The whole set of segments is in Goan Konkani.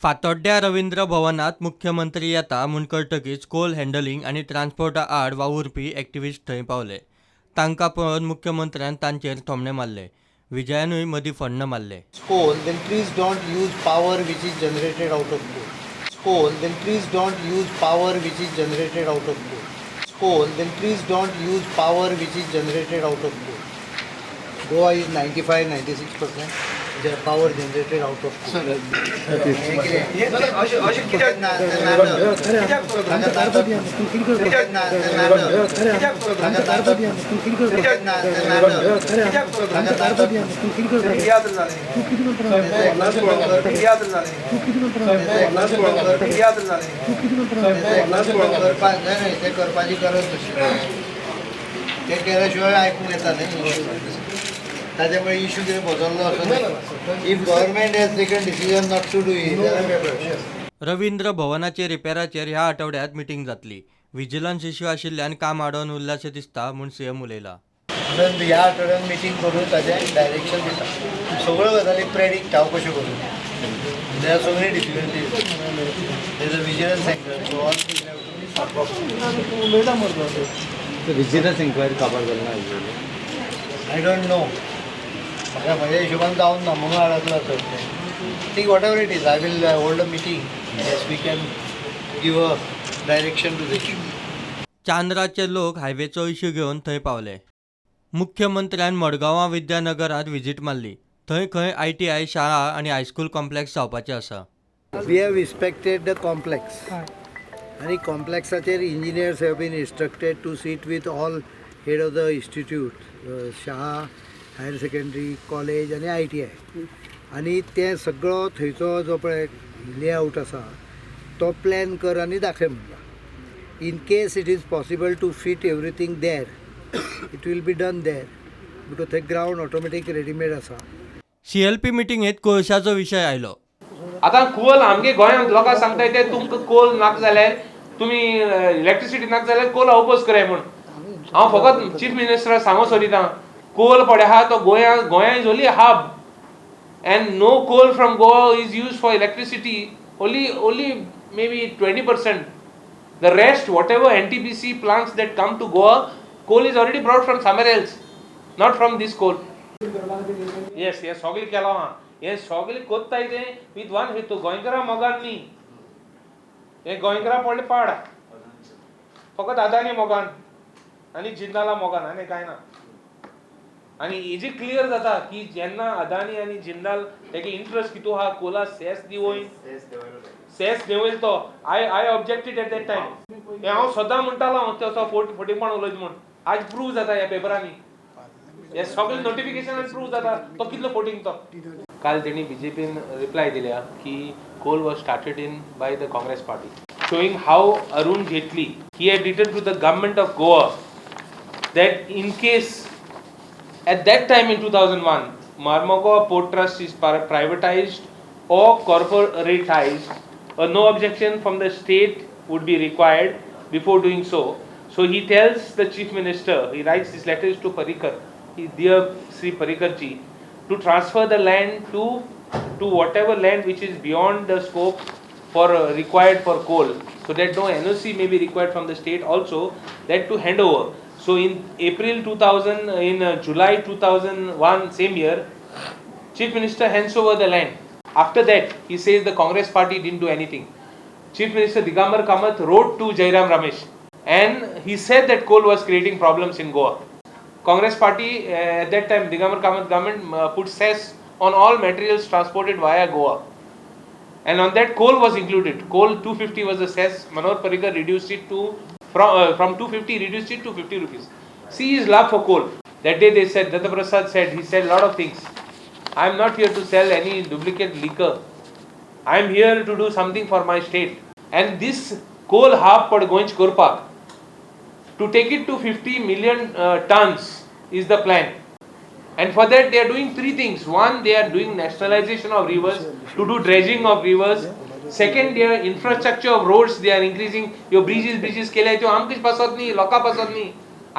फातोड्ड्या रवींद्र भवनात मुख्यमंत्री येता म्हूण कळटकीच कोल हँडलिंग आनी ट्रान्सपोर्टा आड वावुरपी एक्टिविस्ट थंय पावले. तांकां पळोवन मुख्यमंत्र्यान तांचेर थोमणे मारले. विजयानूय मदीं फण्ण मारले. Coal, then please don't use power which is generated out of coal. Coal, then please don't use power which is generated out of coal. Coal, then please don't use power which is generated out of coal. Goa is 95 96% the power generated out of coal. अशें अशें कित्याक ना, ते नाटक. कित्याक करता? कित्याक ना, ते नाटक. कित्याक करता? कित्याक ना, ते नाटक. कित्याक करता? तियात्र जालें, तियात्र जालें, तियात्र जालें. करपा न्हय न्हय, ते करपाची गरज नाशिल्ली. ते केल्या शिवाय आयकूंक येता न्ही. ताजे मुळे इशू कितें बदललो असो न्ही. If government has taken decision not to do it, जाल्यार वेगळो विशय. रवींद्र भवनाचे रिपेराचेर ह्या आठवड्यात मिटींग जातली. विजिलन्स इश्यू आशिल्ल्यान काम आडोवन उरलाशें दिसता म्हूण सीएम उलयला. म्हणून ह्या आठवड्यान मिटींग करून ताजें डायरेक्शन दिता. सगळ्यो गजाली प्रेडिक्ट हांव कश्यो करूं? There are so many difficulties. There is a vigilance angle, so all things have to be solved. Vigilance inquiry काबार जाली ना? I don't know. म्हाका म्हज्या हिशोबान जावन ना म्हणून अडकला चड तें. ठीक, whatever it is, I will hold a meeting. Yes, we can give a direction to the issue. चांद्राचे लोक हायवेचो इश्यू घेवन थंय पावले. मुख्यमंत्र्यान मडगांवां विद्यानगरांत विजीट मारली. थंय खंय आयटीआय शाळा आनी हायस्कूल कॉम्प्लेक्स जावपाचें आसा. We have inspected the complex आनी कॉम्प्लेक्साचेर engineers have been instructed to sit with all head of the institute, शाळा, हायर सेकंडरी, कॉलेज आनी आयटीआय, आनी तें सगळो थंयचो जो पळय लेआउट आसा तो प्लॅन कर आनी दाखय म्हणला. In case it is possible to fit everything there, it will be done there, because थंय ग्रावंड ऑटोमॅटीक रेडीमेड आसा. सीएलपी मिटिंगेत कोळशाचो विशय आयलो. आतां कोल आमगे गोंयांत लोकांक सांगताय ते, तुमकां कोल नाका जाल्यार, तुमी इलेक्ट्रिसिटी नाका जाल्यार कोल अपोज कराय म्हूण. हांव फकत चीफ मिनिस्टराक सांगो सोदिता, कोल पळय आहा तो गोंया, Goa is only hub and no coal from Goa is used for electricity. Only maybe 20%. The rest, whatever NTPC plants that come to Goa, coal is already brought from somewhere else, not from this coal. Yes, हे सगळें केलां आहा. हे सगळें कोत्ताय ते विथ वन हेतू, गोंयकारां मोगान न्ही. हे गोंयकारां पडले पाड, फकत अदानी मोगान आनी जिंदाला मोगान, आनी कांय ना. आनी हेजी क्लियर जाता की जेन्ना अदानी आनी जिंदाल तेगे इंट्रस्ट कितू आहा, कोला सेस दिवय, सेस देंवयल तो. I objected at that time. हें हांव सदां म्हणटालो, हांव तसो फोटींगपण उलयता म्हूण. आज प्रूव जाता ह्या पेपरांनी, हे सगळे नोटिफिकेशनान प्रूव जाता तो कितलो फोटींग तो. काल तेणी बीजेपीन रिप्लाय दिल्या की coal was started in by the Congress party, showing how Arun Jaitley, he had written to the government of Goa that in case at that time in 2001 Marmagao Port Trust is privatized or corporatized, a no objection from the state would be required before doing so. So he tells the chief minister, he writes these letters to Parrikar, he, "Dear Sri Parrikar ji," to transfer the land to whatever land which is beyond the scope for required for coal, so that no NOC may be required from the state also, that to hand over. So in April 2000, in July 2001, same year, Chief Minister hands over the land. After that, he says the Congress party didn't do anything. Chief Minister Digambar Kamath wrote to Jairam Ramesh and he said that coal was creating problems in Goa. Congress party at that time, Digambar Kamath government put cess on all materials transported via Goa. And on that, coal was included. Coal 250 was the cess. Manohar Parrikar reduced it to from 250, reduced it to 50 rupees. See his love for coal. That day they said, Datta Prasad said, he said a lot of things. "I am not here to sell any duplicate liquor. I am here to do something for my state." And this coal hub for गोंयच करपाक, to take it to 50 million tons is the plan. And for that they are doing three things. One, they are doing nationalization of rivers, to do dredging of rivers. Second, their infrastructure of roads they are increasing. Your bridges, bridges केले त्यो आमकां पासत न्ही, लोकां पासत न्ही.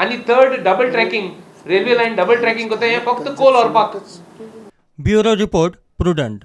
आनी third, double tracking, railway line double tracking करता, हें फक्त कोल व्हरपाक. Bureau report, Prudent.